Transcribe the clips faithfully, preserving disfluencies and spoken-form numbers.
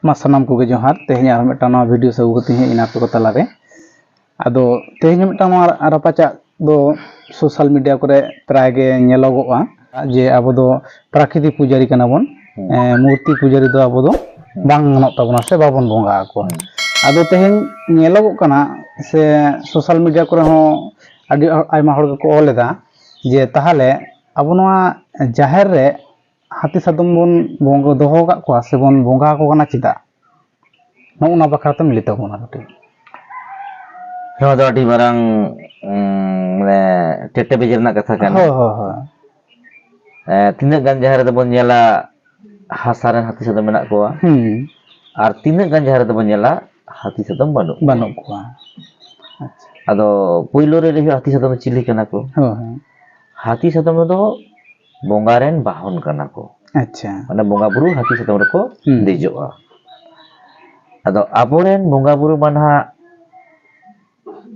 ᱢᱟ ᱥᱟᱱᱟᱢ ᱠᱚᱜᱮ ᱡᱚᱦᱟᱨ᱾ ᱛᱮᱦᱮᱧ ᱟᱨᱦᱚᱸ ᱢᱤᱫᱴᱟᱝ ᱱᱟᱣᱟ ᱵᱷᱤᱰᱤᱭᱳ ᱥᱮ ᱟᱹᱜᱩ ᱠᱟᱛᱮ ᱦᱮᱡ ᱮᱱᱟ ᱟᱯᱮ ᱠᱚ ᱛᱟᱞᱟᱨᱮ᱾ ᱟᱫᱚ ᱛᱮᱦᱮᱧ ᱦᱚᱸ ᱢᱤᱫᱴᱟᱝ ᱱᱚᱣᱟ ᱨᱟᱯᱟᱪᱟᱜ ᱫᱚ ᱥᱳᱥᱟᱞ ᱢᱤᱰᱤᱭᱟ ᱠᱚᱨᱮ ᱯᱨᱟᱭ ᱜᱮ ᱧᱮᱞᱚᱜᱚᱜᱼᱟ ᱡᱮ ᱟᱵᱚ ᱫᱚ ᱯᱨᱟᱠᱨᱤᱛᱤᱠ ᱯᱩᱡᱟᱨᱤ ᱠᱟᱱᱟ ᱵᱚᱱ᱾ ᱦᱩᱸ᱾ ᱮ, ᱢᱩᱨᱛᱤ ᱯᱩᱡᱟᱨᱤ ᱫᱚ ᱟᱵᱚ ᱫᱚ ᱦᱩᱸ᱾ ᱵᱟᱝ ᱜᱟᱱᱚᱜ ᱛᱟᱵᱚᱱᱟ ᱥᱮ ᱵᱟᱵᱚᱱ ᱵᱚᱸᱜᱟ ᱟᱠᱚᱣᱟ᱾ ᱦᱩᱸ᱾ ᱟᱫᱚ ᱛᱮᱦᱮᱧ ᱧᱮᱞᱚᱜᱚᱜ ᱠᱟᱱᱟ ᱥᱮ ᱥᱳᱥᱟᱞ ᱢᱤᱰᱤᱭᱟ ᱠᱚᱨᱮ ᱦᱚᱸ ᱟᱹᱰᱤ ᱟᱭᱢᱟ ᱦᱚᱲ ᱜᱮᱠᱚ ᱚᱞ ᱮᱫᱟ ᱡᱮ ᱛᱟᱦᱚᱞᱮ ᱟᱵᱚ ᱱᱚᱣᱟ ᱡᱟᱦᱮᱨ ᱨᱮ ᱦᱟᱹᱛᱤ ᱥᱟᱫᱚᱢ ᱵᱚᱱ ᱵᱚᱸᱜᱟ ᱫᱚᱦᱚ ᱟᱠᱟᱫ ᱠᱚᱣᱟ ᱥᱮᱵᱚᱱ ᱵᱚᱸᱜᱟ ᱟᱠᱚ ᱠᱟᱱᱟ ᱪᱮᱫᱟᱜ? ᱱᱚᱜᱼᱚ ᱱᱚᱣᱟ ᱵᱟᱠᱷᱨᱟ ᱛᱮᱢ ᱞᱟᱹᱭ ᱛᱟᱵᱚᱱᱟ ᱠᱟᱹᱴᱤᱡ᱾ ᱱᱚᱣᱟ ᱫᱚ ᱟᱹᱰᱤ ᱢᱟᱨᱟᱝ, ᱩᱸ, ᱢᱟᱱᱮ, ᱴᱮᱴᱮᱵᱮᱡᱮ ᱨᱮᱱᱟᱜ ᱠᱟᱛᱷᱟ ᱠᱟᱱᱟ᱾ ᱦᱳᱭ, ᱦᱳᱭ, ᱦᱳᱭ᱾ ᱮ, ᱛᱤᱱᱟᱹᱜ ᱜᱟᱱ ᱡᱟᱦᱮᱨ ᱨᱮᱫᱚ ᱵᱚᱱ ᱧᱮᱞᱟ, ᱦᱟᱥᱟ ᱨᱮᱱ ᱦᱟᱹᱛᱤ ᱥᱟᱫᱚᱢ ᱢᱮᱱᱟᱜ ᱠᱚᱣᱟ᱾ ᱦᱩᱸ᱾ ᱟᱨ ᱛᱤᱱᱟᱹᱜ ᱜᱟᱱ ᱡᱟᱦᱮᱨ ᱨᱮᱫᱚ ᱵᱚᱱ ᱧᱮᱞᱟ, ᱦᱟᱹᱛᱤ ᱥᱟᱫᱚᱢ ᱵᱟᱹᱱᱩᱜ ᱠᱚᱣᱟ᱾ ᱵᱟᱹᱱᱩᱜ ᱠᱚᱣᱟ᱾ ᱟᱪᱪᱷᱟ᱾ ᱟᱫᱚ ᱯᱳᱭᱞᱳ ᱨᱮ ᱞᱟᱹᱭ ᱦᱩᱭᱩᱜᱼᱟ, ᱦᱟᱹᱛᱤ ᱥᱟᱫᱚᱢ ᱫᱚ ᱪᱤᱞᱤ ᱠᱟᱱᱟ ᱠᱚ? ᱦᱳᱭ, ᱦᱳᱭ᱾ ᱦᱟᱹᱛᱤ ᱥᱟᱫᱚᱢ ᱫᱚ ᱵᱚᱸᱜᱟ ᱨᱮᱱ ᱵᱟᱦᱚᱱ ᱠᱟᱱᱟ ᱠᱚ᱾ ᱟᱪᱪᱷᱟ᱾ ᱢᱟᱱᱮ ᱵᱚᱸᱜᱟ ᱵᱩᱨᱩ ᱦᱟᱹᱛᱤ ᱥᱟᱫᱚᱢ ᱨᱮᱠᱚ ᱦᱩᱸ᱾ ᱫᱮᱡᱚᱜᱼᱟ᱾ ᱟᱫᱚ ᱟᱵᱚᱨᱮᱱ ᱵᱚᱸᱜᱟ ᱵᱩᱨᱩ ᱢᱟ ᱱᱟᱦᱟᱜ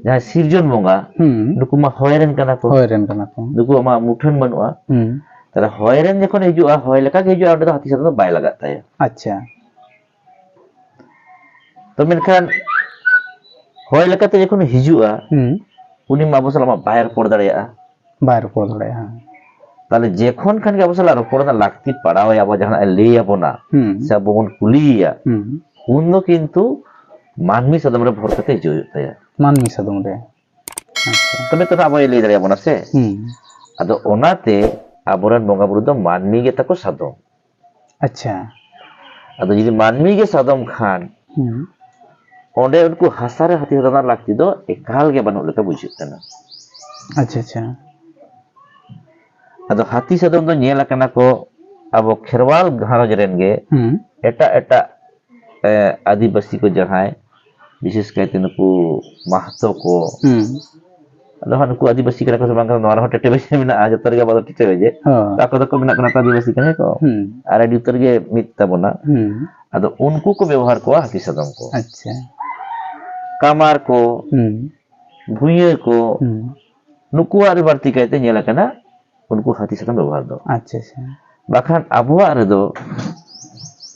ᱡᱟᱦᱟᱸᱭ ᱥᱤᱨᱡᱚᱱ ᱵᱚᱸᱜᱟ, ᱦᱩᱸ᱾ ᱱᱩᱠᱩ ᱢᱟ ᱦᱚᱭ ᱨᱮᱱ ᱠᱟᱱᱟ ᱠᱚ᱾ ᱦᱚᱭ ᱨᱮᱱ ᱠᱟᱱᱟ ᱠᱚ᱾ ᱱᱩᱠᱩᱣᱟᱜ ᱢᱟ ᱢᱩᱴᱷᱟᱹᱱ ᱵᱟᱹᱱᱩᱜᱼᱟ᱾ ᱦᱩᱸ᱾ ᱛᱟᱦᱞᱮ ᱦᱚᱭ ᱨᱮᱱ ᱡᱚᱠᱷᱚᱱ ᱦᱤᱡᱩᱜᱼᱟ, ᱦᱚᱭ ᱞᱮᱠᱟ ᱜᱮ ᱦᱤᱡᱩᱜᱼᱟ, ᱚᱸᱰᱮ ᱫᱚ ᱦᱟᱹᱛᱤ ᱥᱟᱫᱚᱢ ᱫᱚ ᱵᱟᱭ ᱞᱟᱜᱟᱜ ᱛᱟᱭᱟ᱾ ᱟᱪᱪᱷᱟ᱾ ᱛᱚ ᱢᱮᱱᱠᱷᱟᱱ ᱦᱚᱭ ᱞᱮᱠᱟᱛᱮ ᱡᱚᱠᱷᱚᱱ ᱦᱤᱡᱩᱜᱼᱟ, ᱦᱩᱸ᱾ ᱩᱱᱤ ᱢᱟ ᱟᱵᱚ ᱥᱟᱞᱟᱜ ᱢᱟ ᱵᱟᱭ ᱨᱚᱯᱚᱲ ᱫᱟᱲᱮᱭᱟᱜᱼᱟ᱾ ᱵᱟᱭ ᱨᱚᱯᱚᱲ ᱫᱟᱲᱮᱭᱟᱜᱼᱟ᱾ ᱛᱟᱦᱞᱮ ᱡᱮᱠᱷᱚᱱ ᱠᱷᱟᱱ ᱜᱮ ᱟᱵᱚ ᱥᱟᱞᱟᱜ ᱨᱚᱯᱚᱲ ᱨᱮᱱᱟᱜ ᱞᱟᱹᱠᱛᱤ ᱯᱟᱲᱟᱣ ᱟᱭᱟ, ᱟᱵᱚ ᱡᱟᱦᱟᱱᱟᱜ ᱮ ᱞᱟᱹᱭ ᱟᱵᱚᱱᱟ, ᱦᱩᱸ᱾ ᱥᱮ ᱟᱵᱚ ᱵᱚᱱ ᱠᱩᱞᱤᱭᱮᱭᱟ, ᱦᱩᱸ᱾ ᱩᱱ ᱫᱚ ᱠᱤᱱᱛᱩ ᱢᱟᱹᱱᱢᱤ ᱥᱟᱫᱚᱢ ᱨᱮ ᱵᱷᱚᱨ ᱠᱟᱛᱮ ᱦᱤᱡᱩᱜ ᱦᱩᱭᱩᱜ ᱛᱟᱭᱟ᱾ ᱢᱟᱹᱱᱢᱤ ᱥᱟᱫᱚᱢ ᱨᱮ᱾ ᱟᱪᱪᱷᱟ᱾ ᱛᱚᱵᱮ ᱛᱚ ᱱᱟᱜ ᱟᱵᱚᱭ ᱞᱟᱹᱭ ᱫᱟᱲᱮᱭᱟᱵᱚᱱᱟ ᱥᱮ? ᱦᱩᱸ᱾ ᱟᱫᱚ ᱚᱱᱟᱛᱮ ᱟᱵᱚᱨᱮᱱ ᱵᱚᱸᱜᱟ ᱵᱩᱨᱩ ᱫᱚ ᱢᱟᱹᱱᱢᱤ ᱜᱮ ᱛᱟᱠᱚ ᱥᱟᱫᱚᱢ᱾ ᱟᱪᱪᱷᱟ᱾ ᱟᱫᱚ ᱡᱩᱫᱤ ᱢᱟᱹᱱᱢᱤ ᱜᱮ ᱥᱟᱫᱚᱢ ᱠᱷᱟᱱ, ᱦᱩᱸ᱾ ᱚᱸᱰᱮ ᱩᱱᱠᱩ ᱦᱟᱥᱟ ᱨᱮ ᱦᱟᱹᱛᱤ ᱥᱟᱫᱚᱢ ᱨᱮᱱᱟᱜ ᱞᱟᱹᱠᱛᱤ ᱫᱚ ᱮᱠᱟᱞ ᱜᱮ ᱵᱟᱹᱱᱩᱜ ᱞᱮᱠᱟ ᱵᱩᱡᱷᱟᱹᱜ ᱠᱟᱱᱟ᱾ ᱟᱪᱪᱷᱟ, ᱟᱪᱪᱷᱟ᱾ ᱟᱫᱚ ᱦᱟᱹᱛᱤ ᱥᱟᱫᱚᱢ ᱫᱚ ᱧᱮᱞ ᱟᱠᱟᱱᱟ ᱠᱚ ᱟᱵᱚ ᱠᱷᱮᱨᱣᱟᱞ ᱜᱷᱟᱨᱚᱸᱡᱽ ᱨᱮᱱ ᱜᱮ, ᱦᱩᱸ᱾ ᱮᱴᱟᱜ ᱮᱴᱟᱜ, ᱮ, ᱟᱹᱫᱤᱵᱟᱹᱥᱤ ᱠᱚ ᱡᱟᱦᱟᱸᱭ, ᱵᱤᱥᱮᱥ ᱠᱟᱭᱛᱮ ᱱᱩᱠᱩ ᱢᱟᱦᱛᱚ ᱠᱚ, ᱦᱩᱸ᱾ ᱟᱫᱚ ᱦᱟᱸᱜ ᱱᱩᱠᱩ ᱟᱹᱫᱤᱵᱟᱹᱥᱤ ᱠᱟᱱᱟ ᱠᱚ ᱥᱮ ᱵᱟᱝ ᱠᱟᱱᱟ, ᱱᱚᱣᱟ ᱨᱮᱦᱚᱸ ᱴᱮᱴᱮᱵᱮᱡᱮ ᱢᱮᱱᱟᱜᱼᱟ, ᱡᱚᱛᱚ ᱨᱮᱜᱮ ᱟᱵᱚ ᱫᱚ ᱴᱮᱴᱮᱵᱮᱡᱮ᱾ ᱦᱚᱸ᱾ ᱟᱠᱚ ᱫᱚᱠᱚ ᱢᱮᱱᱟᱜ ᱠᱟᱱᱟ ᱠᱚ ᱟᱹᱫᱤᱵᱟᱹᱥᱤ ᱠᱟᱱᱟ ᱠᱚ᱾ ᱦᱩᱸ᱾ ᱟᱨ ᱟᱹᱰᱤ ᱩᱛᱟᱹᱨ ᱜᱮ ᱢᱤᱫ ᱛᱟᱵᱚᱱᱟ᱾ ᱦᱩᱸ᱾ ᱟᱫᱚ ᱩᱱᱠᱩ ᱠᱚ ᱵᱮᱵᱚᱦᱟᱨ ᱠᱚᱣᱟ ᱦᱟᱹᱛᱤ ᱥᱟᱫᱚᱢ ᱠᱚ᱾ ᱟᱪᱪᱷᱟ᱾ ᱠᱟᱢᱟᱨ ᱠᱚ, ᱦᱩᱸ᱾ ᱵᱷᱩᱭᱟᱹ ᱠᱚ, ᱦᱩᱸ᱾ ᱱᱩᱠᱩᱣᱟᱜ ᱨᱮ ᱵᱟᱹᱲᱛᱤ ᱠᱟᱭᱛᱮ ᱧᱮᱞ ᱟᱠᱟᱱᱟ ᱩᱱᱠᱩ ᱦᱟᱹᱛᱤ ᱥᱟᱫᱚᱢ ᱵᱮᱵᱚᱦᱟᱨ ᱫᱚ᱾ ᱟᱪᱪᱷᱟ, ᱟᱪᱪᱷᱟ᱾ ᱵᱟᱠᱷᱟᱱ ᱟᱵᱚᱣᱟᱜ ᱨᱮᱫᱚ,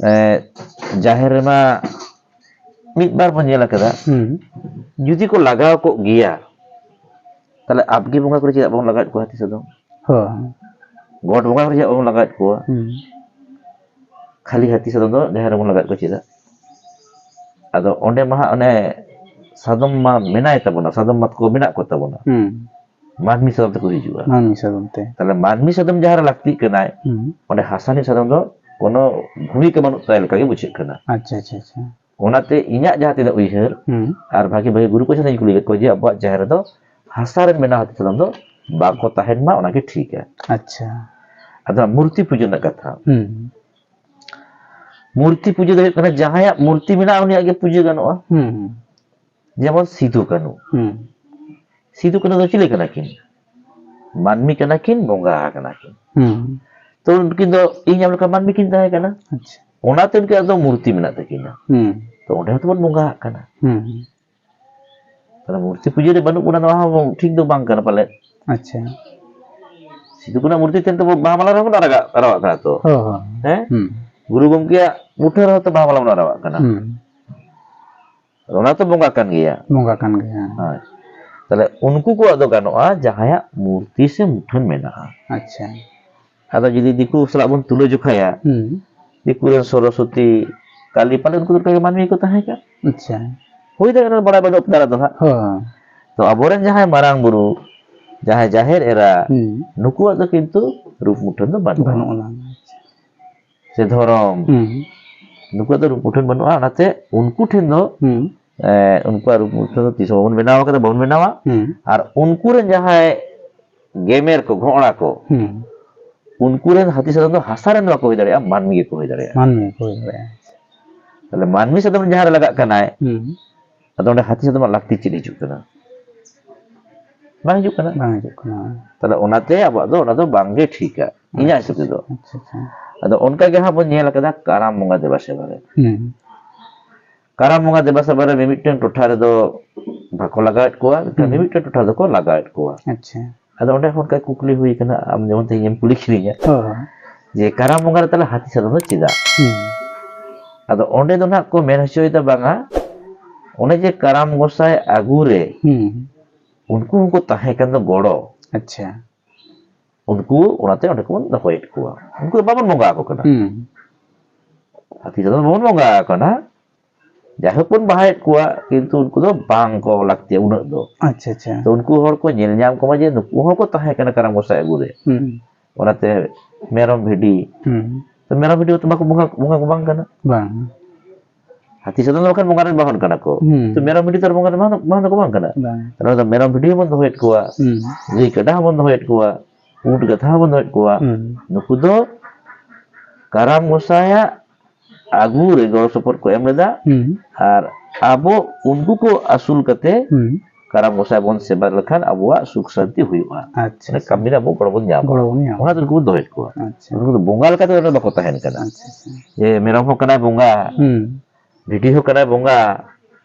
ᱮ, ᱡᱟᱦᱮᱨ ᱨᱮᱢᱟ ᱢᱤᱫ ᱵᱟᱨ ᱵᱚᱱ ᱧᱮᱞ ᱟᱠᱟᱫᱟ, ᱦᱩᱸ᱾ ᱡᱩᱫᱤ ᱠᱚ ᱞᱟᱜᱟᱣ ᱠᱚᱜ ᱜᱮᱭᱟ, ᱛᱟᱦᱞᱮ ᱟᱵᱜᱮ ᱵᱚᱸᱜᱟ ᱠᱚᱨᱮ ᱪᱮᱫᱟᱜ ᱵᱟᱵᱚᱱ ᱞᱟᱜᱟᱣᱮᱫ ᱠᱚᱣᱟ ᱦᱟᱹᱛᱤ ᱥᱟᱫᱚᱢ? ᱦᱳᱭ᱾ ᱜᱚᱴ ᱵᱚᱸᱜᱟ ᱠᱚᱨᱮ ᱪᱮᱫᱟᱜ ᱵᱟᱵᱚᱱ ᱞᱟᱜᱟᱣᱮᱫ ᱠᱚᱣᱟ? ᱦᱩᱸ᱾ ᱠᱷᱟᱹᱞᱤ ᱦᱟᱹᱛᱤ ᱥᱟᱫᱚᱢ ᱫᱚ ᱡᱟᱦᱮᱨ ᱨᱮᱵᱚᱱ ᱞᱟᱜᱟᱣᱮᱫ ᱠᱚᱣᱟ ᱪᱮᱫᱟᱜ? ᱟᱫᱚ ᱚᱸᱰᱮ ᱢᱟ ᱦᱟᱸᱜ ᱚᱱᱮ ᱥᱟᱫᱚᱢ ᱢᱟ ᱢᱮᱱᱟᱭ ᱛᱟᱵᱚᱱᱟ, ᱥᱟᱫᱚᱢ ᱢᱟ ᱠᱚ ᱢᱮᱱᱟᱜ ᱠᱚ ᱛᱟᱵᱚᱱᱟ᱾ ᱦᱩᱸ᱾ ᱢᱟᱹᱱᱢᱤ ᱥᱟᱫᱚᱢ ᱛᱮᱠᱚ ᱦᱤᱡᱩᱜᱼᱟ᱾ ᱢᱟᱹᱱᱢᱤ ᱥᱟᱫᱚᱢ ᱛᱮ᱾ ᱛᱟᱦᱞᱮ ᱢᱟᱹᱱᱢᱤ ᱥᱟᱫᱚᱢ ᱡᱟᱦᱟᱸ ᱨᱮ ᱞᱟᱹᱠᱛᱤᱜ ᱠᱟᱱᱟᱭ, ᱦᱩᱸ᱾ ᱚᱸᱰᱮ ᱦᱟᱥᱟ ᱨᱤᱱᱤᱡ ᱥᱟᱫᱚᱢ ᱫᱚ ᱠᱳᱱᱳ ᱵᱷᱩᱢᱤᱠᱟ ᱵᱟᱹᱱᱩᱜ ᱛᱟᱭ ᱞᱮᱠᱟ ᱜᱮ ᱵᱩᱡᱷᱟᱹᱜ ᱠᱟᱱᱟ᱾ ᱟᱪᱪᱷᱟ, ᱟᱪᱪᱷᱟ, ᱟᱪᱪᱷᱟ᱾ ᱚᱱᱟᱛᱮ ᱤᱧᱟᱹᱜ ᱡᱟᱦᱟᱸ ᱛᱤᱱᱟᱹᱜ ᱩᱭᱦᱟᱹᱨ, ᱦᱩᱸ᱾ ᱟᱨ ᱵᱷᱟᱜᱮ ᱵᱷᱟᱜᱮ ᱜᱩᱨᱩ ᱠᱚ ᱴᱷᱮᱱ ᱤᱧ ᱠᱩᱞᱤ ᱠᱮᱫ ᱠᱚᱣᱟ ᱡᱮ ᱟᱵᱚᱣᱟᱜ ᱡᱟᱦᱮᱨ ᱨᱮᱫᱚ ᱦᱟᱥᱟ ᱨᱮᱱ ᱵᱮᱱᱟᱣ ᱦᱟᱹᱛᱤ ᱥᱟᱫᱚᱢ ᱫᱚ ᱵᱟᱠᱚ ᱛᱟᱦᱮᱱ ᱢᱟ, ᱚᱱᱟᱜᱮ ᱴᱷᱤᱠᱟ᱾ ᱟᱪᱪᱷᱟ᱾ ᱟᱫᱚ ᱢᱩᱨᱛᱤ ᱯᱩᱡᱟᱹ ᱨᱮᱱᱟᱜ ᱠᱟᱛᱷᱟ᱾ ᱦᱩᱸ᱾ ᱢᱩᱨᱛᱤ ᱯᱩᱡᱟᱹ ᱫᱚ ᱦᱩᱭᱩᱜ ᱠᱟᱱᱟ ᱡᱟᱦᱟᱸᱭᱟᱜ ᱢᱩᱨᱛᱤ ᱢᱮᱱᱟᱜᱼᱟ ᱩᱱᱤᱭᱟᱜ ᱜᱮ ᱯᱩᱡᱟᱹ ᱜᱟᱱᱚᱜᱼᱟ᱾ ᱦᱩᱸ, ᱦᱩᱸ᱾ ᱡᱮᱢᱚᱱ ᱥᱤᱫᱩ ᱠᱟᱹᱱᱩ᱾ ᱦᱩᱸ᱾ ᱥᱤᱫᱩ ᱠᱟᱹᱱᱩ ᱫᱚ ᱪᱤᱞᱤ ᱠᱟᱱᱟ ᱠᱤᱱ? ᱢᱟᱹᱱᱢᱤ ᱠᱟᱱᱟ ᱠᱤᱱ, ᱵᱚᱸᱜᱟ ᱠᱟᱱᱟ ᱠᱤᱱ᱾ ᱦᱩᱸ᱾ ᱛᱚ ᱩᱱᱠᱤᱱ ᱫᱚ ᱤᱧ ᱟᱢ ᱞᱮᱠᱟ ᱢᱟᱹᱱᱢᱤ ᱠᱤᱱ ᱛᱟᱦᱮᱸ ᱠᱟᱱᱟ᱾ ᱟᱪᱪᱷᱟ᱾ ᱚᱱᱟᱛᱮ ᱩᱱᱠᱤᱱᱟᱜ ᱫᱚ ᱢᱩᱨᱛᱤ ᱢᱮᱱᱟᱜ ᱛᱟᱹᱠᱤᱱᱟ᱾ ᱦᱩᱸ᱾ ᱛᱚ ᱚᱸᱰᱮ ᱦᱚᱸᱛᱚ ᱵᱚᱱ ᱵᱚᱸᱜᱟ ᱟᱜ ᱠᱟᱱᱟ᱾ ᱦᱩᱸ᱾ ᱛᱟᱦᱞᱮ ᱢᱩᱨᱛᱤ ᱯᱩᱡᱟᱹ ᱨᱮ ᱵᱟᱹᱱᱩᱜ ᱵᱚᱱᱟ, ᱱᱚᱣᱟ ᱦᱚᱸ ᱴᱷᱤᱠ ᱫᱚ ᱵᱟᱝ ᱠᱟᱱᱟ ᱯᱟᱞᱮ᱾ ᱟᱪᱪᱷᱟ᱾ ᱥᱤᱫᱩ ᱠᱟᱹᱱᱩ ᱢᱩᱨᱛᱤ ᱴᱷᱮᱱ ᱛᱚ ᱵᱟᱦᱟ ᱢᱟᱞᱟ ᱨᱮᱦᱚᱸ ᱵᱚᱱ ᱟᱨᱟᱜᱟᱜ-, ᱟᱨᱟᱣᱟᱜ ᱠᱟᱱᱟ ᱛᱚ᱾ ᱦᱳᱭ, ᱦᱳᱭ᱾ ᱦᱮᱸ? ᱦᱩᱸ᱾ ᱜᱩᱨᱩ ᱜᱚᱢᱠᱮᱭᱟᱜ ᱢᱩᱴᱷᱟᱹᱱ ᱨᱮᱦᱚᱸ ᱛᱚ ᱵᱟᱦᱟ ᱢᱟᱞᱟ ᱵᱚᱱ ᱟᱨᱟᱣᱟᱜ ᱠᱟᱱᱟ᱾ ᱦᱩᱸ᱾ ᱚᱱᱟ ᱛᱚ ᱵᱚᱸᱜᱟ ᱠᱟᱱ ᱜᱮᱭᱟ᱾ ᱵᱚᱸᱜᱟ ᱠᱟᱱ ᱜᱮᱭᱟ, ᱦᱮᱸ᱾ ᱦᱳᱭ᱾ ᱛᱟᱦᱞᱮ ᱩᱱᱠᱩ ᱠᱚᱣᱟᱜ ᱫᱚ ᱜᱟᱱᱚᱜᱼᱟ ᱡᱟᱦᱟᱸᱭᱟᱜ ᱢᱩᱨᱛᱤ ᱥᱮ ᱢᱩᱴᱷᱟᱹᱱ ᱢᱮᱱᱟᱜᱼᱟ᱾ ᱟᱪᱪᱷᱟ᱾ ᱟᱫᱚ ᱡᱩᱫᱤ ᱫᱤᱠᱩ ᱥᱟᱞᱟᱜ ᱵᱚᱱ ᱛᱩᱞᱟᱹ ᱡᱚᱠᱷᱟᱭᱟ, ᱦᱩᱸ᱾ ᱫᱤᱠᱩ ᱨᱮᱱ ᱥᱚᱨᱚᱥᱚᱛᱤ, ᱠᱟᱞᱤ, ᱯᱟᱞᱮ ᱩᱱᱠᱩ ᱫᱚ ᱚᱱᱠᱟ ᱜᱮ ᱢᱟᱹᱱᱢᱤ ᱠᱚ ᱛᱟᱦᱮᱸ ᱠᱟᱱᱟ᱾ ᱟᱪᱪᱷᱟ᱾ ᱦᱩᱭ ᱫᱟᱲᱮᱭᱟᱜᱼᱟ, ᱚᱱᱟ ᱫᱚ ᱵᱟᱲᱟᱭ ᱵᱟᱹᱱᱩᱜ ᱟᱯᱱᱟᱨᱟᱜ ᱫᱚ ᱦᱟᱸᱜ᱾ ᱦᱳᱭ᱾ ᱛᱚ ᱟᱵᱚᱨᱮᱱ ᱡᱟᱦᱟᱸᱭ ᱢᱟᱨᱟᱝ ᱵᱩᱨᱩ, ᱡᱟᱦᱟᱸᱭ ᱡᱟᱦᱮᱨ ᱮᱨᱟ, ᱦᱩᱸ᱾ ᱱᱩᱠᱩᱣᱟᱜ ᱫᱚ ᱠᱤᱱᱛᱩ ᱨᱩᱯ ᱢᱩᱴᱷᱟᱹᱱ ᱫᱚ ᱵᱟᱹᱱᱩᱜᱼᱟ᱾ ᱵᱟᱹᱱᱩᱜ ᱟᱱᱟ᱾ ᱥᱮ ᱫᱷᱚᱨᱚᱢ, ᱦᱩᱸ᱾ ᱱᱩᱠᱩᱣᱟᱜ ᱫᱚ ᱨᱩᱯ ᱢᱩᱴᱷᱟᱹᱱ ᱵᱟᱹᱱᱩᱜᱼᱟ, ᱚᱱᱟᱛᱮ ᱩᱱᱠᱩ ᱴᱷᱮᱱ ᱫᱚ, ᱦᱩᱸ᱾ ᱮ, ᱩᱱᱠᱩᱣᱟᱜ ᱨᱩᱯ ᱢᱩᱴᱷᱟᱹᱱ ᱫᱚ ᱛᱤᱥ ᱦᱚᱸ ᱵᱟᱵᱚᱱ ᱵᱮᱱᱟᱣ ᱠᱟᱫᱟ, ᱵᱟᱵᱚᱱ ᱵᱮᱱᱟᱣᱟ᱾ ᱦᱩᱸ᱾ ᱟᱨ ᱩᱱᱠᱩ ᱨᱮᱱ ᱡᱟᱦᱟᱸᱭ ᱜᱮᱢᱮᱨ ᱠᱚ, ᱜᱷᱚᱲᱟ ᱠᱚ, ᱦᱩᱸ᱾ ᱩᱱᱠᱩ ᱨᱮᱱ ᱦᱟᱹᱛᱤ ᱥᱟᱫᱚᱢ ᱫᱚ ᱦᱟᱥᱟ ᱨᱮᱱ ᱫᱚ ᱵᱟᱠᱚ ᱦᱩᱭ ᱫᱟᱲᱮᱭᱟᱜᱼᱟ, ᱢᱟᱹᱱᱢᱤ ᱜᱮᱠᱚ ᱦᱩᱭ ᱫᱟᱲᱮᱭᱟᱜᱼᱟ᱾ ᱢᱟᱹᱱᱢᱤ ᱜᱮᱠᱚ ᱦᱩᱭ ᱫᱟᱲᱮᱭᱟᱜᱼᱟ᱾ ᱛᱟᱦᱞᱮ ᱢᱟᱹᱱᱢᱤ ᱥᱟᱫᱚᱢ ᱡᱟᱦᱟᱸ ᱨᱮ ᱞᱟᱜᱟᱜ ᱠᱟᱱᱟᱭ, ᱦᱩᱸ᱾ ᱟᱫᱚ ᱚᱸᱰᱮ ᱦᱟᱹᱛᱤ ᱥᱟᱫᱚᱢᱟᱜ ᱞᱟᱹᱠᱛᱤ ᱪᱮᱫ ᱦᱤᱡᱩᱜ ᱠᱟᱱᱟ? ᱵᱟᱝ ᱦᱤᱡᱩᱜ ᱠᱟᱱᱟ᱾ ᱵᱟᱝ ᱦᱤᱡᱩᱜ ᱠᱟᱱᱟ᱾ ᱛᱟᱦᱞᱮ ᱚᱱᱟᱛᱮ ᱟᱵᱚᱣᱟᱜ ᱫᱚ ᱚᱱᱟ ᱫᱚ ᱵᱟᱝ ᱜᱮ ᱴᱷᱤᱠᱟ, ᱤᱧᱟᱹᱜ ᱦᱤᱥᱟᱹᱵ ᱛᱮᱫᱚ᱾ ᱟᱪᱪᱷᱟ, ᱟᱪᱪᱷᱟ᱾ ᱟᱫᱚ ᱚᱱᱠᱟ ᱜᱮ ᱦᱟᱸᱜ ᱵᱚᱱ ᱧᱮᱞ ᱟᱠᱟᱫᱟ ᱠᱟᱨᱟᱢ ᱵᱚᱸᱜᱟ ᱫᱮᱵᱟ ᱥᱮᱵᱟ ᱨᱮ᱾ ᱦᱩᱸ᱾ ᱠᱟᱨᱟᱢ ᱵᱚᱸᱜᱟ ᱫᱮᱵᱟ ᱥᱮᱵᱟ ᱨᱮ ᱢᱤᱢᱤᱫᱴᱮᱱ ᱴᱚᱴᱷᱟ ᱨᱮᱫᱚ ᱵᱟᱠᱚ ᱞᱟᱜᱟᱣᱮᱫ ᱠᱚᱣᱟ, ᱢᱮᱱᱠᱷᱟᱱ ᱦᱩᱸ᱾ ᱢᱤᱢᱤᱫᱴᱮᱱ ᱴᱚᱴᱷᱟ ᱨᱮᱫᱚ ᱠᱚ ᱞᱟᱜᱟᱣᱮᱫ ᱠᱚᱣᱟ᱾ ᱟᱪᱪᱷᱟ᱾ ᱟᱫᱚ ᱚᱸᱰᱮ ᱦᱚᱸ ᱚᱱᱠᱟ ᱠᱩᱠᱞᱤ ᱦᱩᱭ ᱠᱟᱱᱟ, ᱟᱢ ᱡᱮᱢᱚᱱ ᱛᱮᱦᱮᱧ ᱮᱢ ᱠᱩᱞᱤ ᱠᱤᱫᱤᱧᱟ ᱦᱳᱭ᱾ ᱡᱮ ᱠᱟᱨᱟᱢ ᱵᱚᱸᱜᱟ ᱨᱮ ᱛᱟᱦᱞᱮ ᱦᱟᱹᱛᱤ ᱥᱟᱫᱚᱢ ᱫᱚ ᱪᱮᱫᱟᱜ? ᱦᱩᱸ᱾ ᱟᱫᱚ ᱚᱸᱰᱮ ᱫᱚ ᱱᱟᱦᱟᱜ ᱠᱚ ᱢᱮᱱ ᱦᱚᱪᱚᱭᱮᱫᱟ, ᱵᱟᱝᱟ, ᱚᱱᱮ ᱡᱮ ᱠᱟᱨᱟᱢ ᱜᱚᱸᱥᱟᱭ ᱟᱹᱜᱩ ᱨᱮ ᱦᱩᱸ᱾ ᱩᱱᱠᱩ ᱦᱚᱸᱠᱚ ᱛᱟᱦᱮᱸ ᱠᱟᱱ ᱫᱚ ᱜᱚᱲᱚ᱾ ᱟᱪᱪᱷᱟ᱾ ᱩᱱᱠᱩ ᱚᱱᱟᱛᱮ ᱚᱸᱰᱮ ᱠᱚᱵᱚᱱ ᱫᱚᱦᱚᱭᱮᱫ ᱠᱚᱣᱟ᱾ ᱩᱱᱠᱩ ᱫᱚ ᱵᱟᱵᱚᱱ ᱵᱚᱸᱜᱟ ᱟᱠᱚ ᱠᱟᱱᱟ᱾ ᱦᱩᱸ᱾ ᱦᱟᱹᱛᱤ ᱥᱟᱫᱚᱢ ᱫᱚ ᱵᱟᱵᱚᱱ ᱵᱚᱸᱜᱟ ᱟᱠᱚ ᱠᱟᱱᱟ᱾ ᱡᱟᱭᱦᱳᱠ ᱵᱚᱱ ᱵᱟᱦᱟᱭᱮᱫ ᱠᱚᱣᱟ, ᱠᱤᱱᱛᱩ ᱩᱱᱠᱩ ᱫᱚ ᱵᱟᱝ ᱠᱚ ᱞᱟᱹᱠᱛᱤᱭᱟ ᱩᱱᱟᱹᱜ ᱫᱚ᱾ ᱟᱪᱪᱷᱟ, ᱟᱪᱪᱷᱟ᱾ ᱛᱚ ᱩᱱᱠᱩ ᱦᱚᱲ ᱠᱚ ᱧᱮᱞ ᱧᱟᱢ ᱠᱚᱢᱟ ᱡᱮ ᱱᱩᱠᱩ ᱦᱚᱸᱠᱚ ᱛᱟᱦᱮᱸ ᱠᱟᱱᱟ ᱠᱟᱨᱟᱢ ᱜᱚᱸᱥᱟᱭ ᱟᱹᱜᱩ ᱨᱮ᱾ ᱦᱩᱸ᱾ ᱚᱱᱟᱛᱮ ᱢᱮᱨᱚᱢ ᱵᱷᱤᱰᱤ, ᱦᱩᱸ᱾ ᱛᱚ ᱢᱮᱨᱚᱢ ᱵᱷᱤᱰᱤ ᱦᱚᱸᱛᱚ ᱵᱟᱠᱚ ᱵᱚᱸᱜᱟ, ᱵᱚᱸᱜᱟ ᱠᱚ ᱵᱟᱝ ᱠᱟᱱᱟ᱾ ᱵᱟᱝ᱾ ᱦᱟᱹᱛᱤ ᱥᱟᱫᱚᱢ ᱫᱚ ᱵᱟᱠᱷᱟᱱ ᱵᱚᱸᱜᱟ ᱨᱮᱱ ᱵᱟᱦᱚᱱ ᱠᱟᱱᱟ ᱠᱚ᱾ ᱦᱩᱸ᱾ ᱛᱚ ᱢᱮᱨᱚᱢ ᱵᱷᱤᱰᱤ ᱛᱚ ᱟᱨ ᱵᱚᱸᱜᱟ ᱨᱮᱱ ᱵᱟᱦᱚᱱ, ᱵᱟᱦᱚᱱ ᱫᱚᱠᱚ ᱵᱟᱝ ᱠᱟᱱᱟ᱾ ᱵᱟᱝ᱾ ᱛᱟᱦᱞᱮ ᱚᱱᱟ ᱫᱚ ᱢᱮᱨᱚᱢ ᱵᱷᱤᱰᱤ ᱦᱚᱸᱵᱚᱱ ᱫᱚᱦᱚᱭᱮᱫ ᱠᱚᱣᱟ, ᱦᱩᱸ᱾ ᱜᱟᱹᱭ ᱠᱟᱰᱟ ᱦᱚᱸᱵᱚᱱ ᱫᱚᱦᱚᱭᱮᱫ ᱠᱚᱣᱟ, ᱩᱸᱴ ᱜᱟᱫᱷᱟ ᱦᱚᱸᱵᱚᱱ ᱫᱚᱦᱚᱭᱮᱫ ᱠᱚᱣᱟ᱾ ᱦᱩᱸ᱾ ᱱᱩᱠᱩ ᱫᱚ ᱠᱟᱨᱟᱢ ᱜᱚᱸᱥᱟᱭᱟᱜ ᱟᱹᱜᱩ ᱨᱮ ᱜᱚᱲᱚ ᱥᱚᱯᱚᱦᱚᱫ ᱠᱚ ᱮᱢ ᱞᱮᱫᱟ᱾ ᱦᱩᱸ᱾ ᱟᱨ ᱟᱵᱚ ᱩᱱᱠᱩ ᱠᱚ ᱟᱹᱥᱩᱞ ᱠᱟᱛᱮ ᱦᱩᱸ᱾ ᱠᱟᱨᱟᱢ ᱜᱚᱸᱥᱟᱭ ᱵᱚᱱ ᱥᱮᱵᱟ ᱞᱮᱠᱷᱟᱱ ᱟᱵᱚᱣᱟᱜ ᱥᱩᱠ ᱥᱟᱱᱛᱤ ᱦᱩᱭᱩᱜᱼᱟ᱾ ᱟᱪᱪᱷᱟ, ᱢᱟᱱᱮ ᱟᱪᱪᱷᱟ᱾ ᱠᱟᱹᱢᱤ ᱨᱮ ᱟᱵᱚ ᱜᱚᱲᱚ ᱵᱚᱱ ᱧᱟᱢᱟ᱾ ᱜᱚᱲᱚ ᱵᱚᱱ ᱧᱟᱢᱟ᱾ ᱚᱱᱟ ᱛᱮ ᱩᱱᱠᱩ ᱵᱚᱱ ᱫᱚᱦᱚᱭᱮᱫ ᱠᱚᱣᱟ᱾ ᱟᱪᱪᱷᱟ᱾ ᱩᱱᱠᱩ ᱫᱚ ᱵᱚᱸᱜᱟ ᱞᱮᱠᱟᱛᱮ ᱚᱸᱰᱮ ᱵᱟᱠᱚ ᱛᱟᱦᱮᱱ ᱠᱟᱱᱟ᱾ ᱟᱪᱪᱷᱟ, ᱟᱪᱪᱷᱟ᱾ ᱡᱮ ᱢᱮᱨᱚᱢ ᱦᱚᱸ ᱠᱟᱱᱟᱭ ᱵᱚᱸᱜᱟ, ᱦᱩᱸ᱾ ᱵᱷᱤᱰᱤ ᱦᱚᱸ ᱠᱟᱱᱟᱭ ᱵᱚᱸᱜᱟ,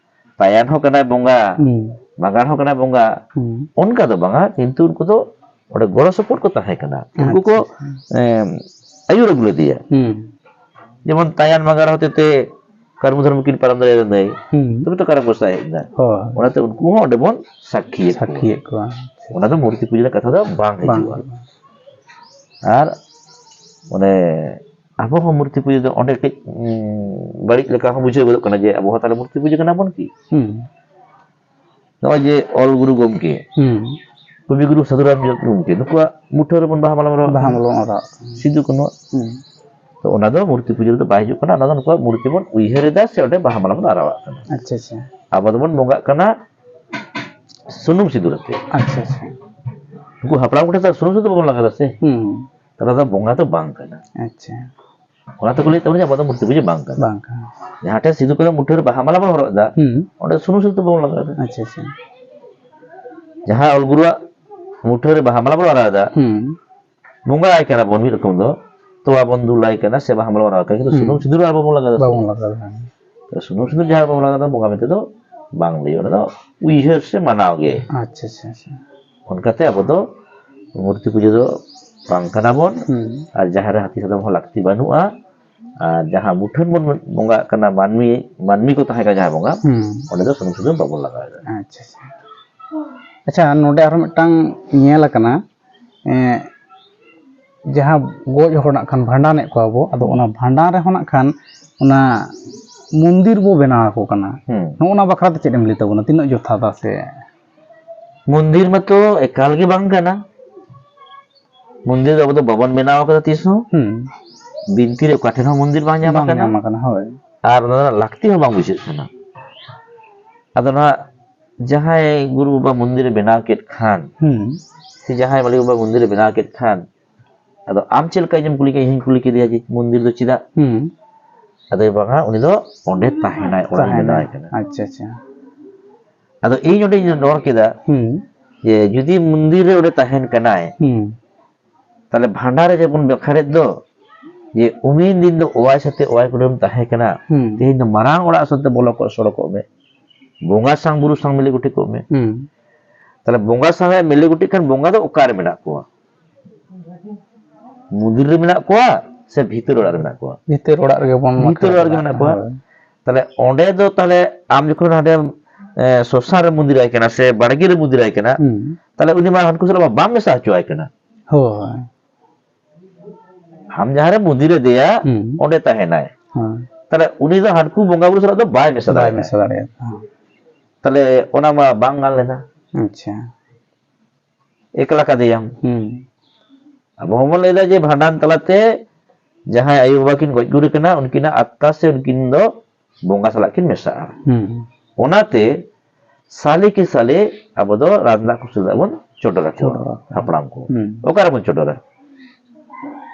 ᱛᱟᱭᱟᱱ ᱦᱚᱸ ᱠᱟᱱᱟᱭ ᱵᱚᱸᱜᱟ, ᱦᱩᱸ᱾ ᱢᱟᱜᱟᱲ ᱦᱚᱸ ᱠᱟᱱᱟᱭ ᱵᱚᱸᱜᱟ, ᱦᱩᱸ᱾ ᱚᱱᱠᱟ ᱫᱚ ᱵᱟᱝᱟ, ᱠᱤᱱᱛᱩ ᱩᱱᱠᱩ ᱫᱚ ᱚᱸᱰᱮ ᱜᱚᱲᱚ ᱥᱚᱯᱚᱦᱚᱫ ᱠᱚ ᱛᱟᱦᱮᱸ ᱠᱟᱱᱟ᱾ ᱩᱱᱠᱩ ᱟᱪᱪᱷᱟ, ᱠᱚ, ᱟᱪᱪᱷᱟ᱾ ᱮᱢ, ᱟᱹᱭᱩᱨ ᱟᱹᱜᱩ ᱞᱮᱫᱮᱭᱟ᱾ ᱦᱩᱸ᱾ ᱡᱮᱢᱚᱱ ᱛᱟᱭᱟᱱ ᱢᱟᱜᱟᱲ ᱦᱚᱛᱮ ᱛᱮ ᱠᱟᱹᱨᱢᱩ ᱫᱷᱚᱨᱢᱩ ᱠᱤᱱ ᱯᱟᱨᱚᱢ ᱫᱟᱲᱮᱭᱟᱫᱟ ᱱᱟᱹᱭ, ᱦᱩᱸ᱾ ᱛᱚᱵᱮ ᱛᱚ ᱠᱟᱨᱟᱢ ᱜᱚᱸᱥᱟᱭ ᱦᱮᱡ ᱮᱱᱟ᱾ ᱦᱳᱭ᱾ ᱚᱱᱟᱛᱮ ᱩᱱᱠᱩ ᱦᱚᱸ ᱚᱸᱰᱮ ᱵᱚᱱ ᱥᱟᱹᱠᱷᱤᱭᱮᱫ ᱠᱚᱣᱟ᱾ ᱥᱟᱹᱠᱷᱤᱭᱮᱫ ᱠᱚᱣᱟ᱾ ᱚᱱᱟ ᱫᱚ ᱢᱩᱨᱛᱤ ᱯᱩᱡᱟᱹ ᱨᱮᱱᱟᱜ ᱠᱟᱛᱷᱟ ᱫᱚ ᱵᱟᱝ ᱵᱟᱝ ᱦᱤᱡᱩᱜᱼᱟ᱾ ᱦᱤᱡᱩᱜᱼᱟ᱾ ᱟᱨ ᱚᱱᱮ ᱟᱵᱚ ᱦᱚᱸ ᱢᱩᱨᱛᱤ ᱯᱩᱡᱟᱹ ᱫᱚ ᱚᱸᱰᱮ ᱠᱟᱹᱡ, ᱩᱸ, ᱵᱟᱹᱲᱤᱡ ᱞᱮᱠᱟ ᱦᱚᱸ ᱵᱩᱡᱷᱟᱹᱣ ᱜᱚᱫᱚᱜ ᱠᱟᱱᱟ ᱡᱮ ᱟᱵᱚ ᱦᱚᱸ ᱛᱟᱦᱞᱮ ᱢᱩᱨᱛᱤ ᱯᱩᱡᱟᱹ ᱠᱟᱱᱟ ᱵᱚᱱ ᱠᱤ? ᱦᱩᱸ᱾ ᱱᱚᱜᱼᱚᱭ ᱡᱮ ᱚᱞ ᱜᱩᱨᱩ ᱜᱚᱢᱠᱮ, ᱦᱩᱸ᱾ ᱠᱚᱵᱤ ᱜᱩᱨᱩ ᱥᱟᱹᱫᱷᱩ ᱨᱟᱢᱪᱟᱸᱫᱽ ᱜᱚᱢᱠᱮ, ᱱᱩᱠᱩᱣᱟᱜ ᱢᱩᱴᱷᱟᱹᱱ ᱨᱮᱵᱚᱱ ᱵᱟᱦᱟ ᱢᱟᱞᱟ ᱵᱚᱱ ᱟᱨᱟᱣ ᱵᱟᱦᱟ ᱠᱟᱱᱟ᱾ ᱢᱟᱞᱟ ᱵᱚᱱ ᱟᱨᱟᱣ ᱠᱟᱱᱟ᱾ ᱥᱤᱫᱩ ᱠᱟᱹᱱᱦᱩ᱾ ᱦᱩᱸ᱾ ᱛᱚ ᱚᱱᱟ ᱫᱚ ᱢᱩᱨᱛᱤ ᱯᱩᱡᱟᱹ ᱨᱮᱫᱚ ᱵᱟᱭ ᱦᱤᱡᱩᱜ ᱠᱟᱱᱟ, ᱚᱱᱟ ᱫᱚ ᱱᱩᱠᱩᱣᱟᱜ ᱢᱩᱨᱛᱤ ᱵᱚᱱ ᱩᱭᱦᱟᱹᱨ ᱮᱫᱟ ᱥᱮ ᱚᱸᱰᱮ ᱵᱟᱦᱟ ᱢᱟᱞᱟ ᱵᱚᱱ ᱟᱨᱟᱣᱟᱜ ᱠᱟᱱᱟ᱾ ᱟᱪᱪᱷᱟ, ᱟᱪᱪᱷᱟ᱾ ᱟᱵᱚ ᱫᱚᱵᱚᱱ ᱵᱚᱸᱜᱟᱜ ᱠᱟᱱᱟ ᱥᱩᱱᱩᱢ ᱥᱤᱸᱫᱩᱨ ᱟᱛᱮ᱾ ᱟᱪᱪᱷᱟ, ᱟᱪᱪᱷᱟ᱾ ᱱᱩᱠᱩ ᱦᱟᱯᱲᱟᱢ ᱠᱚᱴᱷᱮᱱ ᱫᱚ ᱥᱩᱱᱩᱢ ᱥᱤᱸᱫᱩᱨ ᱵᱟᱵᱚᱱ ᱞᱟᱜᱟᱣ ᱮᱫᱟ ᱥᱮ᱾ ᱦᱩᱸ᱾ ᱛᱟᱦᱞᱮ ᱫᱚ ᱵᱚᱸᱜᱟ ᱫᱚ ᱵᱟᱝ ᱠᱟᱱᱟ᱾ ᱟᱪᱪᱷᱟ᱾ ᱚᱱᱟ ᱛᱮᱠᱚ ᱞᱟᱹᱭᱮᱫ ᱛᱟᱵᱚᱱᱟ ᱡᱮ ᱟᱵᱚ ᱫᱚ ᱢᱩᱨᱛᱤ ᱯᱩᱡᱟᱹ ᱵᱟᱝ ᱠᱟᱱᱟ᱾ ᱵᱟᱝ ᱠᱟᱱᱟ᱾ ᱡᱟᱦᱟᱸ ᱴᱷᱮᱱ ᱥᱤᱫᱩ ᱠᱟᱹᱱᱦᱩ ᱢᱩᱴᱷᱟᱹᱱ ᱨᱮ ᱵᱟᱦᱟ ᱢᱟᱞᱟ ᱵᱚᱱ ᱦᱚᱨᱚᱜ ᱮᱫᱟ, ᱦᱩᱸ᱾ ᱚᱸᱰᱮ ᱥᱩᱱᱩᱢ ᱥᱤᱸᱫᱩᱨ ᱫᱚ ᱵᱟᱵᱚᱱ ᱞᱟᱜᱟᱣ ᱮᱫᱟ᱾ ᱟᱪᱪᱷᱟ, ᱟᱪᱪᱷᱟ᱾ ᱡᱟᱦᱟᱸ ᱚᱞ ᱜᱩᱨᱩᱣᱟᱜ ᱢᱩᱴᱷᱟᱹᱱ ᱨᱮ ᱵᱟᱦᱟ ᱢᱟᱞᱟ ᱵᱚᱱ ᱦᱚᱨᱚᱜ ᱮᱫᱟ, ᱦᱩᱸ᱾ ᱵᱚᱸᱜᱟ ᱟᱭ ᱠᱟᱱᱟ ᱵᱚᱱ ᱢᱤᱫ ᱨᱚᱠᱚᱢ ᱫᱚ, ᱛᱚᱣᱟ ᱵᱚᱱ ᱫᱩᱞ ᱟᱭ ᱠᱟᱱᱟ ᱥᱮ ᱵᱟᱦᱟ ᱢᱟᱞᱟ ᱵᱚᱱ ᱦᱚᱨᱚᱜ ᱟᱭ ᱠᱟᱱᱟ, ᱠᱤᱱᱛᱩ ᱦᱩᱸ᱾ ᱥᱩᱱᱩᱢ ᱥᱤᱸᱫᱩᱨ ᱟᱨ ᱵᱟᱵᱚᱱ ᱞᱟᱜᱟᱣ ᱮᱫᱟ ᱥᱮ᱾ ᱵᱟᱵᱚᱱ ᱞᱟᱜᱟᱣ ᱮᱫᱟ᱾ ᱥᱩᱱᱩᱢ ᱥᱤᱸᱫᱩᱨ ᱡᱟᱦᱟᱸ ᱵᱟᱵᱚᱱ ᱞᱟᱜᱟᱣ ᱮᱫᱟ, ᱵᱚᱸᱜᱟ ᱢᱮᱱᱛᱮ ᱫᱚ ᱵᱟᱝ ᱞᱟᱹᱭᱚᱜᱼᱟ, ᱚᱱᱟ ᱫᱚ ᱩᱭᱦᱟᱹᱨ ᱥᱮ ᱢᱟᱱᱟᱣ ᱜᱮ᱾ ᱟᱪᱪᱷᱟ, ᱟᱪᱪᱷᱟ, ᱟᱪᱪᱷᱟ᱾ ᱚᱱᱠᱟᱛᱮ ᱟᱵᱚ ᱫᱚ ᱢᱩᱨᱛᱤ ᱯᱩᱡᱟᱹ ᱫᱚ ᱵᱟᱝ ᱠᱟᱱᱟ ᱵᱚᱱ, ᱦᱩᱸ᱾ ᱟᱨ ᱡᱟᱦᱮᱨ ᱨᱮ ᱦᱟᱹᱛᱤ ᱥᱟᱫᱚᱢ ᱦᱚᱸ ᱞᱟᱹᱠᱛᱤ ᱵᱟᱹᱱᱩᱜᱼᱟ᱾ ᱟᱨ ᱡᱟᱦᱟᱸ ᱢᱩᱴᱷᱟᱹᱱ ᱵᱚᱱ ᱵᱚᱸᱜᱟᱜ ᱠᱟᱱᱟ, ᱢᱟᱹᱱᱢᱤ, ᱢᱟᱹᱱᱢᱤ ᱠᱚ ᱛᱟᱦᱮᱸ ᱠᱟᱱᱟ ᱡᱟᱦᱟᱸ ᱵᱚᱸᱜᱟ, ᱦᱩᱸ᱾ ᱚᱸᱰᱮ ᱫᱚ ᱥᱩᱱᱩᱢ ᱥᱤᱸᱫᱩᱨ ᱵᱟᱵᱚᱱ ᱞᱟᱜᱟᱣ ᱮᱫᱟ᱾ ᱟᱪᱪᱷᱟ, ᱟᱪᱪᱷᱟ᱾ ᱟᱪᱪᱷᱟ, ᱱᱚᱰᱮ ᱟᱨᱦᱚᱸ ᱢᱤᱫᱴᱟᱝ ᱧᱮᱞ ᱟᱠᱟᱱᱟ, ᱮᱸ, ᱡᱟᱦᱟᱸ ᱜᱚᱡ ᱦᱚᱲ ᱱᱟᱜ ᱠᱷᱟᱱ ᱵᱷᱟᱸᱰᱟᱱᱮᱫ ᱠᱚᱣᱟ ᱵᱚ, ᱟᱫᱚ ᱚᱱᱟ ᱵᱷᱟᱸᱰᱟᱱ ᱨᱮᱦᱚᱸ ᱱᱟᱜ ᱠᱷᱟᱱ ᱚᱱᱟ ᱢᱚᱱᱫᱤᱨ ᱵᱚ ᱵᱮᱱᱟᱣ ᱟᱠᱚ ᱠᱟᱱᱟ᱾ ᱦᱩᱸ᱾ ᱱᱚᱜᱼᱚ ᱱᱟ ᱵᱟᱠᱷᱨᱟ ᱛᱮ ᱪᱮᱫ ᱮᱢ ᱞᱟᱹᱭ ᱛᱟᱵᱚᱱᱟ? ᱛᱤᱱᱟᱹᱜ ᱡᱚᱛᱷᱟᱛᱟ ᱥᱮ? ᱢᱚᱱᱫᱤᱨ ᱢᱟᱛᱚ ᱮᱠᱟᱞ ᱜᱮ ᱵᱟᱝ ᱠᱟᱱᱟ᱾ ᱢᱚᱱᱫᱤᱨ ᱫᱚ ᱟᱵᱚ ᱫᱚ ᱵᱟᱵᱚᱱ ᱵᱮᱱᱟᱣ ᱟᱠᱟᱫᱟ ᱛᱤᱥ ᱦᱚᱸ᱾ ᱦᱩᱸ᱾ ᱵᱤᱱᱛᱤ ᱨᱮ ᱚᱠᱟ ᱴᱷᱮᱱ ᱦᱚᱸ ᱢᱚᱱᱫᱤᱨ ᱵᱟᱝ ᱧᱟᱢ ᱵᱟᱝ ᱟᱠᱟᱱᱟ᱾ ᱧᱟᱢ ᱟᱠᱟᱱᱟ, ᱦᱳᱭ᱾ ᱟᱨ ᱚᱱᱟ ᱨᱮᱱᱟᱜ ᱞᱟᱹᱠᱛᱤ ᱦᱚᱸ ᱵᱟᱝ ᱵᱩᱡᱷᱟᱹᱜ ᱠᱟᱱᱟ᱾ ᱟᱫᱚ ᱱᱟᱦᱟᱜ ᱡᱟᱦᱟᱸᱭ ᱜᱩᱨᱩ ᱵᱟᱵᱟ ᱢᱚᱱᱫᱤᱨᱮ ᱵᱮᱱᱟᱣ ᱠᱮᱫ ᱠᱷᱟᱱ, ᱦᱩᱸ᱾ ᱥᱮ ᱡᱟᱦᱟᱸᱭ ᱢᱟᱹᱞᱤᱠ ᱵᱟᱵᱟ ᱢᱚᱱᱫᱤᱨᱮ ᱵᱮᱱᱟᱣ ᱠᱮᱫ ᱠᱷᱟᱱ, ᱟᱫᱚ ᱟᱢ ᱪᱮᱫ ᱞᱮᱠᱟ ᱤᱧᱮᱢ ᱠᱩᱞᱤ ᱠᱮᱫᱟ, ᱤᱧ ᱠᱩᱞᱤ ᱠᱮᱫᱮᱭᱟ ᱡᱮ ᱢᱚᱱᱫᱤᱨ ᱫᱚ ᱪᱮᱫᱟᱜ? ᱦᱩᱸ᱾ ᱟᱫᱚᱭ ᱵᱟᱝᱟ, ᱩᱱᱤ ᱫᱚ ᱚᱸᱰᱮ ᱛᱟᱦᱮᱱᱟᱭ, ᱚᱲᱟᱜ ᱤᱧ ᱛᱟᱦᱮᱱᱟᱭ᱾ ᱵᱮᱱᱟᱣ ᱟᱭ ᱠᱟᱱᱟ᱾ ᱟᱪᱪᱷᱟ, ᱟᱪᱪᱷᱟ᱾ ᱟᱫᱚ ᱤᱧ ᱚᱸᱰᱮᱧ ᱨᱚᱲ ᱠᱮᱫᱟ ᱦᱩᱸ᱾ ᱡᱮ ᱡᱩᱫᱤ ᱢᱚᱱᱫᱤᱨ ᱨᱮ ᱚᱸᱰᱮ ᱛᱟᱦᱮᱱ ᱠᱟᱱᱟᱭ, ᱦᱩᱸ᱾ ᱛᱟᱦᱞᱮ ᱵᱷᱟᱸᱰᱟᱱ ᱨᱮ ᱡᱮᱵᱚᱱ ᱵᱟᱠᱷᱟᱨᱮᱫ ᱫᱚ, ᱡᱮ ᱩᱱᱤ ᱫᱤᱱ ᱫᱚ ᱚᱣᱟᱭ ᱥᱟᱛᱮ ᱚᱣᱟᱭ ᱠᱩᱰᱟᱹᱢ ᱛᱟᱦᱮᱸ ᱠᱟᱱᱟ, ᱦᱩᱸ᱾ ᱛᱮᱦᱮᱧ ᱫᱚ ᱢᱟᱨᱟᱝ ᱚᱲᱟᱜ ᱥᱟᱛᱮ ᱵᱚᱞᱚ ᱠᱚᱜ, ᱥᱚᱲᱚᱠᱚᱜ ᱢᱮ, ᱵᱚᱸᱜᱟ ᱥᱟᱝ ᱵᱩᱨᱩ ᱥᱟᱝ ᱢᱤᱞᱮ ᱜᱩᱴᱤ ᱠᱚᱜ ᱢᱮ᱾ ᱦᱩᱸ᱾ ᱛᱟᱦᱞᱮ ᱵᱚᱸᱜᱟ ᱥᱟᱝ ᱮ ᱢᱤᱞᱮ ᱜᱩᱴᱤ ᱠᱷᱟᱱ ᱵᱚᱸᱜᱟ ᱫᱚ ᱚᱠᱟᱨᱮ ᱢᱮᱱᱟᱜ ᱠᱚᱣᱟ? ᱢᱚᱱᱫᱤᱨ ᱨᱮ ᱢᱮᱱᱟᱜ ᱠᱚᱣᱟ ᱥᱮ ᱵᱷᱤᱛᱟᱹᱨ ᱚᱲᱟᱜ ᱨᱮ ᱢᱮᱱᱟᱜ ᱠᱚᱣᱟ? ᱵᱷᱤᱛᱟᱹᱨ ᱚᱲᱟᱜ ᱨᱮᱜᱮ ᱵᱚᱱ ᱵᱷᱤᱛᱟᱹᱨ ᱚᱲᱟᱜ ᱨᱮᱜᱮ ᱢᱮᱱᱟᱜ ᱠᱚᱣᱟ᱾ ᱦᱳᱭ᱾ ᱛᱟᱦᱞᱮ ᱚᱸᱰᱮ ᱫᱚ, ᱛᱟᱦᱞᱮ ᱟᱢ ᱡᱚᱠᱷᱚᱱ ᱦᱟᱸᱰᱮᱢ, ᱮ, ᱥᱚᱥᱟᱱ ᱨᱮ ᱢᱚᱱᱫᱤᱨ ᱟᱭ ᱠᱟᱱᱟ ᱥᱮ ᱵᱟᱲᱜᱮ ᱨᱮ ᱢᱚᱱᱫᱤᱨ ᱟᱭ ᱠᱟᱱᱟ, ᱦᱩᱸ᱾ ᱛᱟᱦᱞᱮ ᱩᱱᱤ ᱢᱟ ᱦᱟᱹᱱᱠᱩ ᱥᱟᱞᱟᱜ ᱢᱟ ᱵᱟᱢ ᱢᱮᱥᱟ ᱦᱚᱪᱚ ᱟᱭ ᱠᱟᱱᱟ᱾ ᱦᱳᱭ᱾ ᱟᱢ ᱡᱟᱦᱟᱸ ᱨᱮ ᱢᱚᱱᱫᱤᱨ ᱟᱫᱮᱭᱟ, ᱦᱩᱸ᱾ ᱚᱸᱰᱮ ᱛᱟᱦᱮᱱᱟᱭ᱾ ᱦᱳᱭ᱾ ᱛᱟᱦᱞᱮ ᱩᱱᱤ ᱫᱚ ᱦᱟᱹᱱᱠᱩ ᱵᱚᱸᱜᱟ ᱵᱩᱨᱩ ᱥᱟᱞᱟᱜ ᱫᱚ ᱵᱟᱭ ᱢᱮᱥᱟ ᱵᱟᱭ ᱫᱟᱲᱮᱭᱟᱜᱼᱟ᱾ ᱢᱮᱥᱟ ᱫᱟᱲᱮᱭᱟᱜᱼᱟ᱾ ᱦᱳᱭ᱾ ᱛᱟᱦᱞᱮ ᱚᱱᱟ ᱢᱟ ᱵᱟᱝ ᱜᱟᱱ ᱞᱮᱱᱟ᱾ ᱟᱪᱪᱷᱟ᱾ ᱮᱠᱞᱟ ᱠᱟᱫᱮᱭᱟᱢ᱾ ᱦᱩᱸ᱾ ᱟᱵᱚ ᱦᱚᱸᱵᱚᱱ ᱞᱟᱹᱭᱫᱟ ᱡᱮ ᱵᱷᱟᱸᱰᱟᱱ ᱛᱟᱞᱟᱛᱮ ᱡᱟᱦᱟᱸᱭ ᱟᱭᱳ ᱵᱟᱵᱟ ᱠᱤᱱ ᱜᱚᱡ ᱜᱩᱨ ᱠᱟᱱᱟ, ᱩᱱᱠᱤᱱᱟᱜ ᱟᱛᱛᱟ ᱥᱮ ᱩᱱᱠᱤᱱ ᱫᱚ ᱵᱚᱸᱜᱟ ᱥᱟᱞᱟᱜ ᱠᱤᱱ ᱢᱮᱥᱟᱜᱼᱟ᱾ ᱦᱩᱸ᱾ ᱚᱱᱟᱛᱮ ᱥᱟᱞᱮ ᱠᱤ ᱥᱟᱞᱮ ᱟᱵᱚ ᱫᱚ ᱨᱟᱱ ᱫᱟᱜ ᱠᱚ ᱥᱩᱫᱷᱟᱹ ᱵᱚᱱ ᱪᱚᱰᱚᱨ ᱟᱠᱚᱣᱟ ᱪᱚᱰᱚᱨ ᱟᱠᱚᱣᱟ᱾ ᱦᱟᱯᱲᱟᱢ ᱠᱚ᱾ ᱦᱩᱸ᱾ ᱚᱠᱟ ᱨᱮᱵᱚᱱ ᱪᱚᱰᱚᱨᱟ?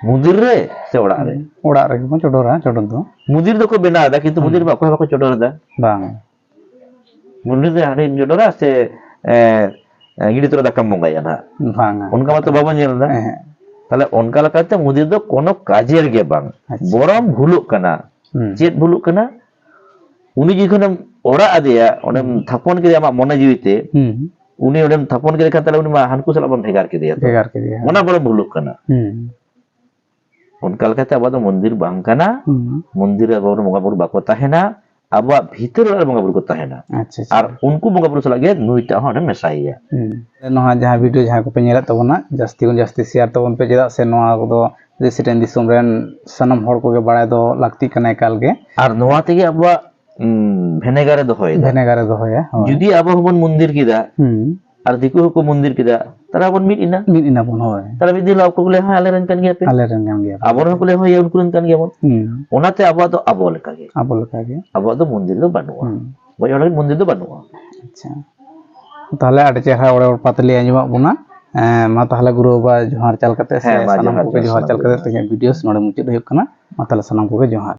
ᱢᱚᱱᱫᱤᱨ ᱨᱮ ᱥᱮ ᱚᱲᱟᱜ ᱨᱮ? ᱦᱩᱸ᱾ ᱚᱲᱟᱜ ᱨᱮᱜᱮ ᱵᱚᱱ ᱪᱚᱰᱚᱨᱟ, ᱪᱚᱰᱚᱨ ᱫᱚ᱾ ᱢᱚᱱᱫᱤᱨ ᱫᱚᱠᱚ ᱵᱮᱱᱟᱣ ᱮᱫᱟ, ᱠᱤᱱᱛᱩ ᱦᱩᱸ᱾ ᱢᱚᱱᱫᱤᱨ ᱨᱮ ᱚᱠᱚᱭ ᱦᱚᱸ ᱵᱟᱠᱚ ᱪᱚᱰᱚᱨ ᱮᱫᱟ᱾ ᱵᱟᱝ᱾ ᱢᱚᱱᱫᱤᱨ ᱨᱮ ᱦᱟᱺᱰᱤᱢ ᱪᱚᱰᱚᱨᱟ ᱥᱮ, ᱮ, ᱮ, ᱜᱤᱰᱤ ᱛᱚᱨᱟ ᱫᱟᱠᱟᱢ ᱵᱚᱸᱜᱟᱭᱟ ᱱᱟᱦᱟᱜ? ᱵᱟᱝᱟ᱾ ᱚᱱᱠᱟ ᱢᱟᱛᱚ ᱵᱟᱵᱚᱱ ᱧᱮᱞ ᱮᱫᱟ᱾ ᱮᱦᱮᱸ᱾ ᱛᱟᱦᱞᱮ ᱚᱱᱠᱟ ᱞᱮᱠᱟᱛᱮ ᱢᱚᱱᱫᱤᱨ ᱫᱚ ᱠᱳᱱᱳ ᱠᱟᱡᱮᱨ ᱜᱮ ᱵᱟᱝ᱾ ᱟᱪᱪᱷᱟ᱾ ᱵᱚᱨᱚᱝ ᱵᱷᱩᱞᱩᱜ ᱠᱟᱱᱟ᱾ ᱦᱩᱸ᱾ ᱪᱮᱫ ᱵᱷᱩᱞᱩᱜ ᱠᱟᱱᱟ? ᱩᱱᱤ ᱡᱚᱠᱷᱚᱱᱮᱢ ᱚᱲᱟᱜ ᱟᱫᱮᱭᱟ, ᱚᱸᱰᱮᱢ ᱦᱩᱸ᱾ ᱛᱷᱟᱯᱚᱱ ᱠᱮᱫᱮᱭᱟ ᱟᱢᱟᱜ ᱢᱚᱱᱮ ᱡᱤᱣᱤ ᱛᱮ, ᱦᱩᱸ᱾ ᱩᱱᱤ ᱚᱸᱰᱮᱢ ᱛᱷᱟᱯᱚᱱ ᱠᱮᱫᱮ ᱠᱷᱟᱱ, ᱛᱟᱦᱞᱮ ᱩᱱᱤ ᱢᱟ ᱦᱟᱹᱱᱠᱩ ᱥᱟᱞᱟᱜ ᱵᱚᱱ ᱵᱷᱮᱜᱟᱨ ᱠᱮᱫᱮᱭᱟ ᱛᱚ᱾ ᱵᱷᱮᱜᱟᱨ ᱠᱮᱫᱮᱭᱟ᱾ ᱚᱱᱟ ᱵᱚᱨᱚᱝ ᱵᱷᱩᱞᱩᱜ ᱠᱟᱱᱟ᱾ ᱦᱩᱸ᱾ ᱚᱱᱠᱟ ᱞᱮᱠᱟᱛᱮ ᱟᱵᱚᱣᱟᱜ ᱫᱚ ᱢᱚᱱᱫᱤᱨ ᱵᱟᱝ ᱠᱟᱱᱟ᱾ ᱦᱩᱸ᱾ ᱢᱚᱱᱫᱤᱨ ᱨᱮ ᱟᱵᱚᱨᱮᱱ ᱵᱚᱸᱜᱟ ᱵᱩᱨᱩ ᱵᱟᱠᱚ ᱛᱟᱦᱮᱱᱟ, ᱟᱵᱚᱣᱟᱜ ᱵᱷᱤᱛᱟᱹᱨ ᱚᱲᱟᱜ ᱨᱮ ᱵᱚᱸᱜᱟ ᱵᱩᱨᱩ ᱠᱚ ᱛᱟᱦᱮᱱᱟ᱾ ᱟᱪᱪᱷᱟ, ᱟᱪᱪᱷᱟ᱾ ᱟᱨ ᱩᱱᱠᱩ ᱵᱚᱸᱜᱟ ᱵᱩᱨᱩ ᱥᱟᱞᱟᱜ ᱜᱮ ᱱᱩᱭᱴᱟᱜ ᱦᱚᱸ ᱚᱸᱰᱮ ᱢᱮᱥᱟᱭᱮᱭᱟ᱾ ᱦᱩᱸ᱾ ᱱᱚᱣᱟ ᱡᱟᱦᱟᱸ video ᱡᱟᱦᱟᱸ ᱠᱚᱯᱮ ᱧᱮᱞᱮᱫ ᱛᱟᱵᱚᱱᱟ, ᱡᱟᱹᱥᱛᱤ ᱠᱷᱚᱱ ᱡᱟᱹᱥᱛᱤ share ᱛᱟᱵᱚᱱ ᱯᱮ, ᱪᱮᱫᱟᱜ ᱥᱮ ᱱᱚᱣᱟ ᱠᱚᱫᱚ ᱫᱮᱥ ᱨᱮᱱ ᱫᱤᱥᱚᱢ ᱨᱮᱱ ᱥᱟᱱᱟᱢ ᱦᱚᱲ ᱠᱚᱜᱮ ᱵᱟᱲᱟᱭ ᱫᱚ ᱞᱟᱹᱠᱛᱤ ᱠᱟᱱᱟ ᱮᱠᱟᱞ ᱜᱮ᱾ ᱟᱨ ᱱᱚᱣᱟ ᱛᱮᱜᱮ ᱟᱵᱚᱣᱟᱜ, ᱩᱸ, ᱵᱷᱮᱱᱮᱜᱟᱨᱮ ᱫᱚᱦᱚᱭᱮᱫᱟ᱾ ᱵᱷᱮᱱᱮᱜᱟᱨᱮ ᱫᱚᱦᱚᱭᱟ, ᱦᱳᱭ᱾ ᱡᱩᱫᱤ ᱟᱵᱚ ᱦᱚᱸᱵᱚᱱ ᱢᱚᱱᱫᱤᱨ ᱠᱮᱫᱟ, ᱦᱩᱸ᱾ ᱟᱨ ᱫᱤᱠᱩ ᱦᱚᱸᱠᱚ ᱢᱚᱱᱫᱤᱨ ᱠᱮᱫᱟ, ᱛᱟᱦᱞᱮ ᱟᱵᱚᱱ ᱢᱤᱫ ᱮᱱᱟ᱾ ᱢᱤᱫ ᱮᱱᱟ ᱵᱚᱱ, ᱦᱳᱭ᱾ ᱛᱟᱦᱞᱮ ᱢᱤᱫ ᱫᱤᱱ ᱦᱤᱞᱳᱜ ᱟᱠᱚ ᱠᱚ ᱞᱟᱹᱭᱟ, "ᱦᱮᱸ, ᱟᱞᱮ ᱨᱮᱱ ᱠᱟᱱ ᱜᱮᱭᱟ ᱯᱮ, ᱟᱞᱮ ᱨᱮᱱ ᱠᱟᱱ ᱜᱮᱭᱟ ᱯᱮ, ᱟᱞᱮ ᱨᱮᱱ ᱠᱟᱱ ᱜᱮᱭᱟ ᱯᱮ, ᱟᱵᱚ ᱨᱮᱱ ᱦᱚᱸᱠᱚ ᱞᱟᱹᱭᱟ, "ᱦᱳᱭ, ᱩᱱᱠᱩ ᱨᱮᱱ ᱠᱟᱱ ᱜᱮᱭᱟ ᱵᱚᱱ᱾" ᱦᱩᱸ᱾ ᱚᱱᱟᱛᱮ ᱟᱵᱚᱣᱟᱜ ᱫᱚ ᱟᱵᱚ ᱞᱮᱠᱟᱜᱮ᱾ ᱟᱵᱚ ᱞᱮᱠᱟᱜᱮ᱾ ᱟᱵᱚᱣᱟᱜ ᱫᱚ ᱢᱚᱱᱫᱤᱨ ᱫᱚ ᱵᱟᱹᱱᱩᱜᱼᱟ᱾ ᱦᱩᱸ᱾ ᱜᱚᱡ ᱦᱚᱲ ᱞᱟᱹᱜᱤᱫ ᱢᱚᱱᱫᱤᱨ ᱫᱚ ᱵᱟᱹᱱᱩᱜᱼᱟ᱾ ᱟᱪᱪᱷᱟ᱾ ᱛᱟᱦᱞᱮ ᱟᱹᱰᱤ ᱪᱮᱦᱨᱟ ᱚᱲᱮ ᱯᱟᱛᱮ ᱞᱟᱹᱭ ᱟᱸᱡᱚᱢᱟᱜ ᱵᱚᱱᱟ᱾ ᱮᱸ, ᱢᱟ ᱛᱟᱦᱞᱮ ᱜᱩᱨᱩ ᱵᱟᱵᱟ ᱡᱚᱦᱟᱨ ᱪᱟᱞ ᱠᱟᱛᱮ ᱥᱮ ᱦᱮᱸ, ᱢᱟ ᱥᱟᱱᱟᱢ ᱡᱚᱦᱟᱨ, ᱠᱚᱜᱮ ᱡᱚᱦᱟᱨ, ᱡᱚᱦᱟᱨ ᱥᱟᱱᱟᱢ ᱪᱟᱞ ᱠᱟᱛᱮ ᱠᱚᱜᱮ᱾ ᱛᱮᱦᱮᱧᱟᱜ video ᱱᱚᱰᱮ ᱢᱩᱪᱟᱹᱫ ᱦᱩᱭᱩᱜ ᱠᱟᱱᱟ᱾ ᱢᱟ ᱛᱟᱦᱞᱮ ᱥᱟᱱᱟᱢ ᱠᱚᱜᱮ ᱡᱚᱦᱟᱨ᱾